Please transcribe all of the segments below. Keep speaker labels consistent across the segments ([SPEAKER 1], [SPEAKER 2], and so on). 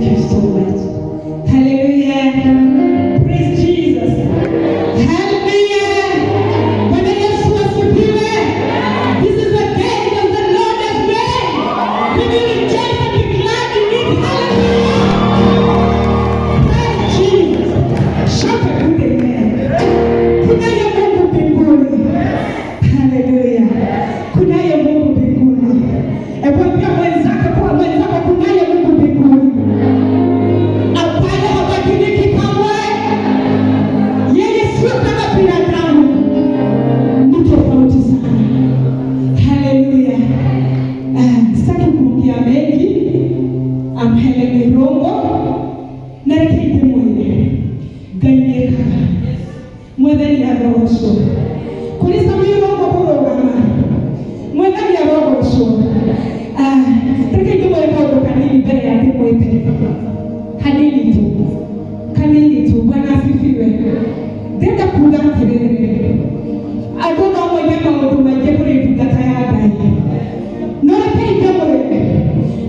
[SPEAKER 1] Thank you so much. Hallelujah. Praise Jesus. Hallelujah. Bwana Yesu asifiwe. This is the day that the Lord has made. We will rejoice and be glad in it. Hallelujah. Praise Jesus. Shout a good amen. Kunaye Mungu mbinguni. Hallelujah. Kunaye Mungu mbinguni. Hebu ambia mwenzako kwa mwenzako, kunaye Mungu mbinguni ambaye habadiliki kamwe. Yeye sio kama binadamu, ni tofauti sana. Haleluya. Sitaki kuongea mengi. I'm Helen Irongo na reke ndĩmwĩre Ngai nĩekaga. Mwathani arogocwo. Kũrĩ Samuel Irongo kũrũgama, Mwathani arogocwo. Reke ndĩmwĩre kaũndũ kanini mbere ya ndĩmwĩte, hanini tu, kanini tu. Bwana asifiwe. Ndĩrenda kuga atĩrĩrĩ, andũ no moige maũndũ maingĩ kũrĩ ndungata ya Ngai, no reke ndĩmwĩre,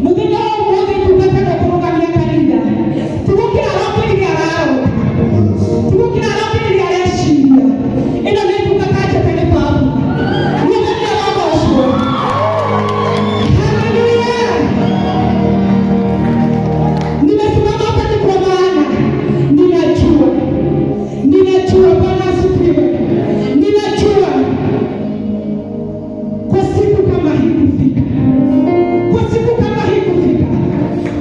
[SPEAKER 1] mũthenya wa ũmũthĩ ndungata no kũrũgamia kanitha tigũkĩra arokĩrire ararota, tigũkĩra arokĩrire areciria. Ĩno nĩ ndungata njĩte nĩ baba. Mwathani arogocwo. Haleluya. Nimesimama hapa ni kwa maana ninajua, ninajua, Bwana asifiwe, ninajua kwa siku kama hii kufika, kwa siku kama hii kufika,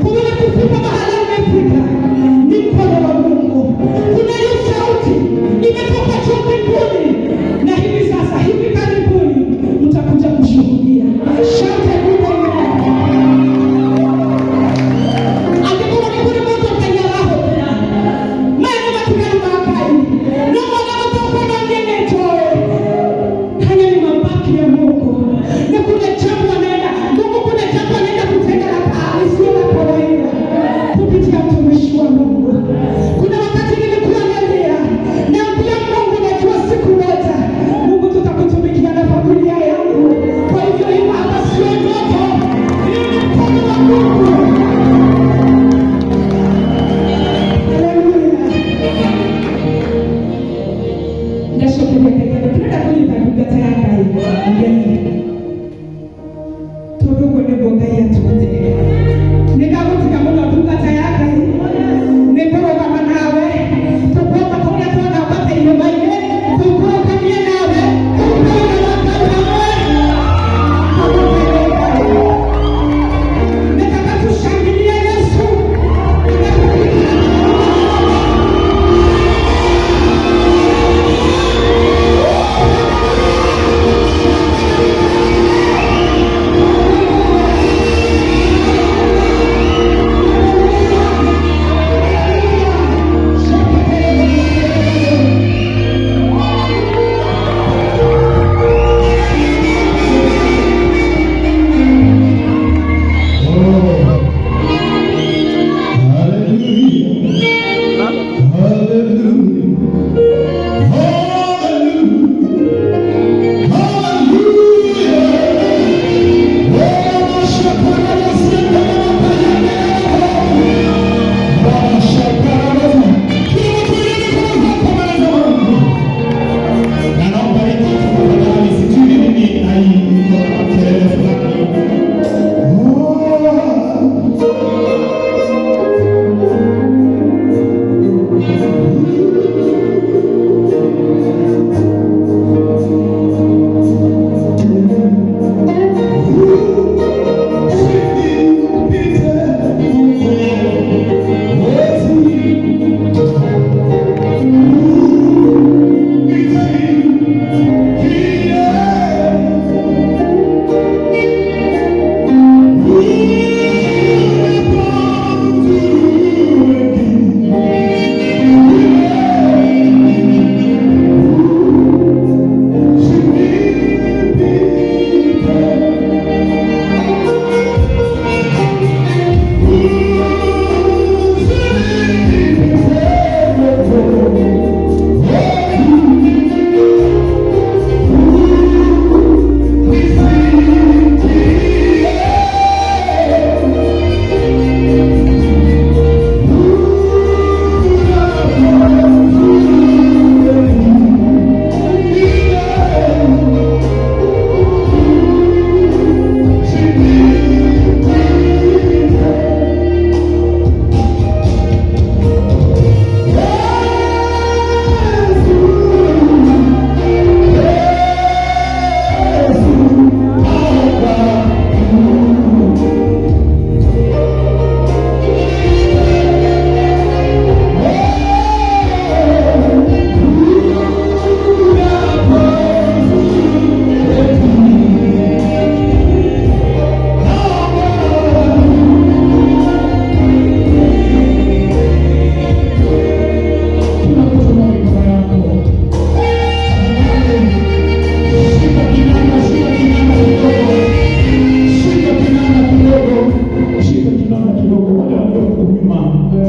[SPEAKER 1] kwa wewe kufika mahala umefika, ni mkono wa Mungu. Kunayo sauti imetoka juu mbinguni, na hivi sasa, hivi karibuni mtakuja kushuhudia. Shout a good amen. Angĩkorwo nĩ kũrĩ mũndũ Ngai arahũthĩra, maya nĩ matigari ma Ngai, no mwana mũtoko niĩ nĩ njũĩ haya ni mabaki ya Mungu, na kuna jambo anaenda Mungu, kuna jambo anaenda kutenda la lisilo la kawaida kupitia mtumishi wa Mungu. Kuna wakati nilikuwa nalia, naambia Mungu, najua siku moja Mungu tutakutumikia na familia yangu. Kwa hivyo hii hapa sio ndoto, hii ni mkono wa Mungu. Haleluya. Ndacokeria Ngai ngatho. Ndĩrenda kũnyita ndungata ya Ngai ngeni tondũ ũguo nĩguo Ngai atuĩte. Nĩ ndagũtiga mũno, ndungata ya Ngai, nĩ kũrũgama.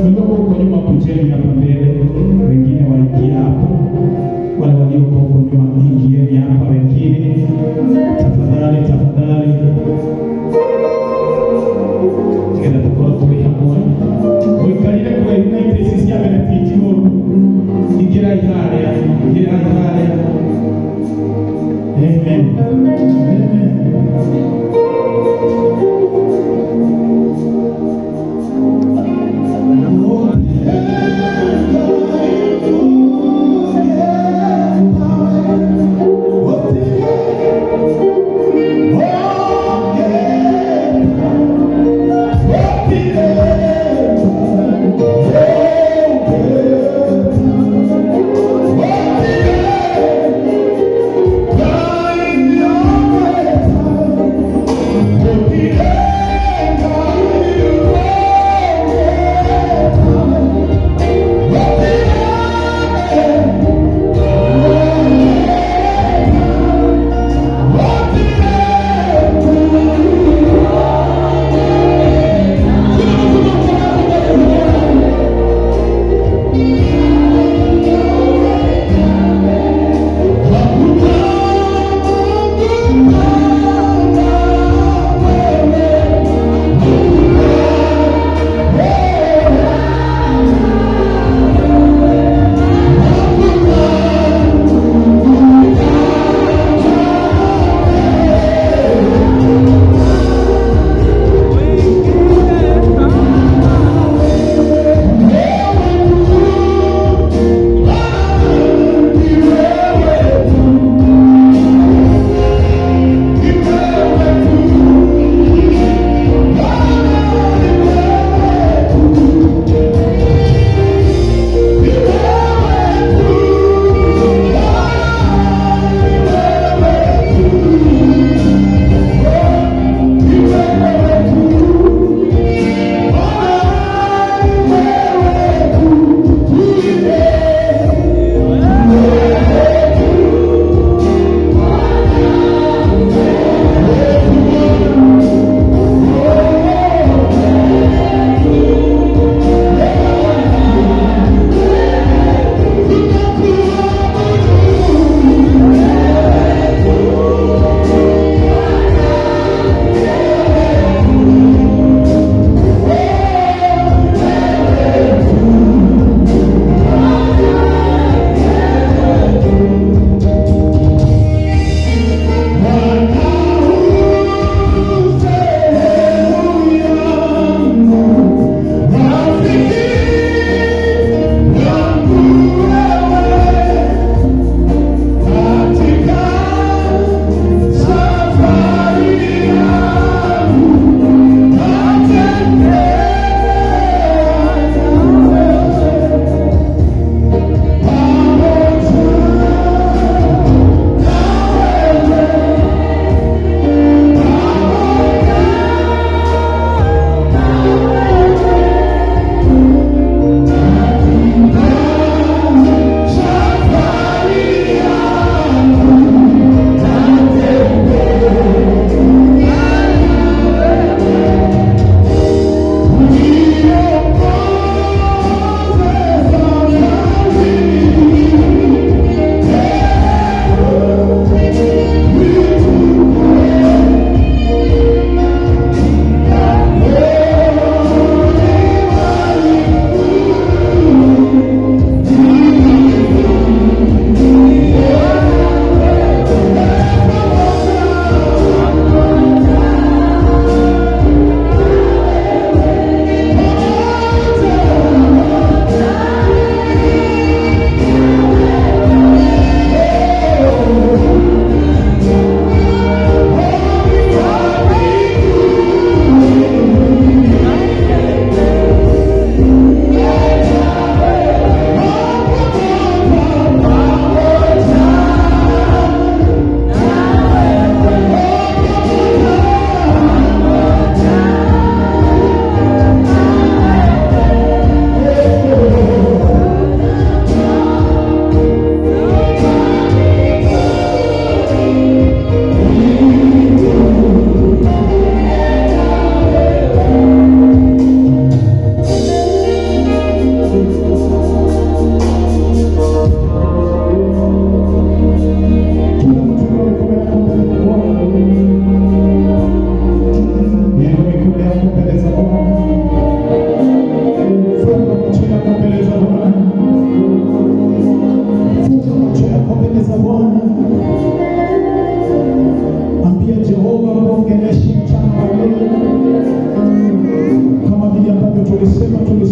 [SPEAKER 2] Walioko huko nyuma kujeni hapa mbele, wengine waingie hapo. Wale walioko huko nyuma ingieni hapa, wengine tafadhali, tafadhali, nĩgetha tũkorwo tũrĩ hamwe. Mũikarire kũraihu na itĩ ici cia mbere ti njigũrũ. Ingĩrai harĩa, ingĩrai harĩa. Amen. Amen.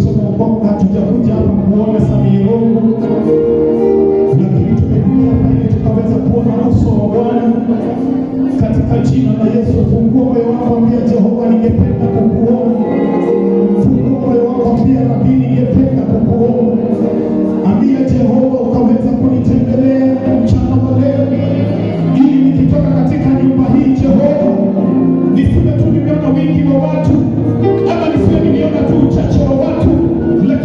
[SPEAKER 2] Tulisema ya kwamba hatujakuja hapa kuona Samii Irungu, lakini tumekuja hapa ili tukaweza kuona uso wa Bwana. Katika jina la Yesu, fungua moyo wako, ambia Jehova, ningependa kukuona. Fungua moyo wako, ambia Rabi, ningependa kukuona. Ambia Jehova ukaweza kunitembelea mchana wa leo, ili nikitoka katika nyumba hii Jehova, nisiwe tu nimeona wingi wa watu ama nisiwe nimeona tu uchache wa watu, lakini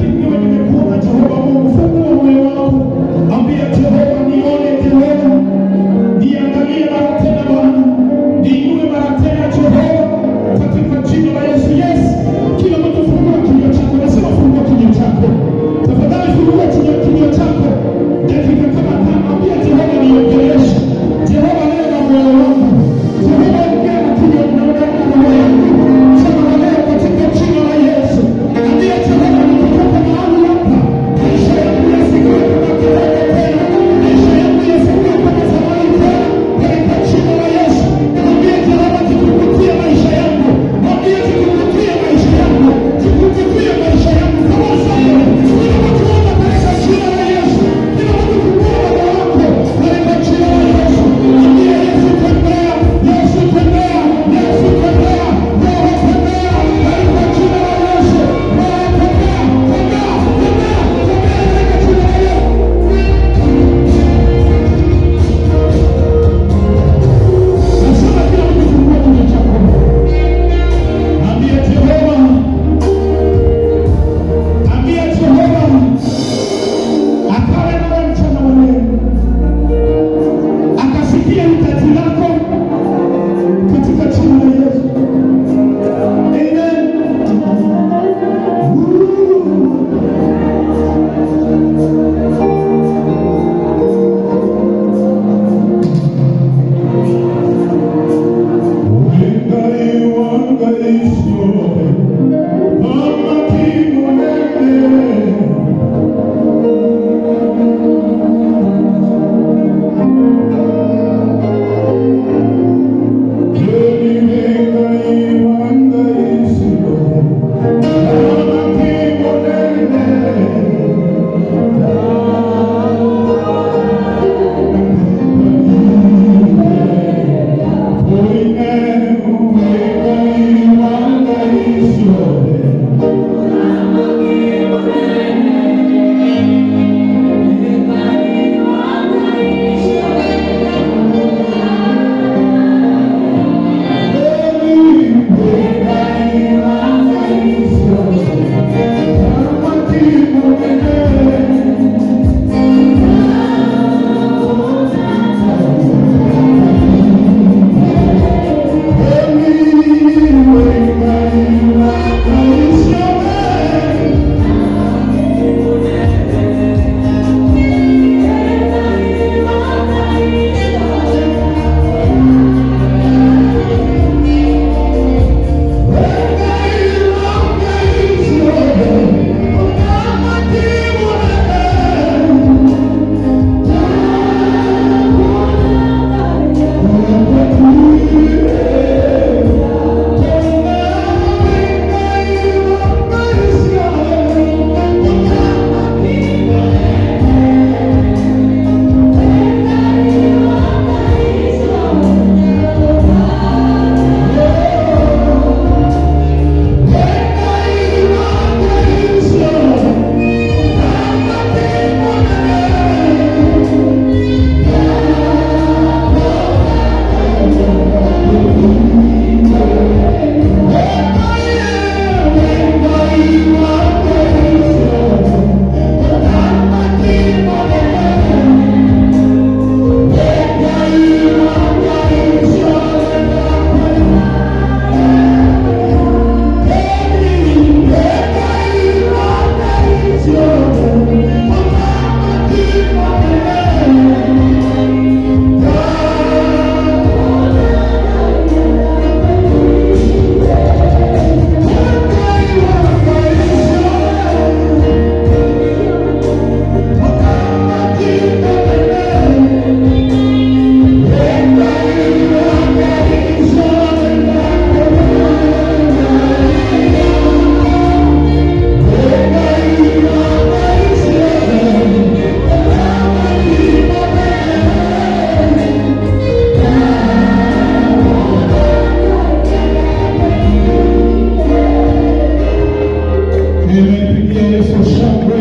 [SPEAKER 2] Yesu shangwe.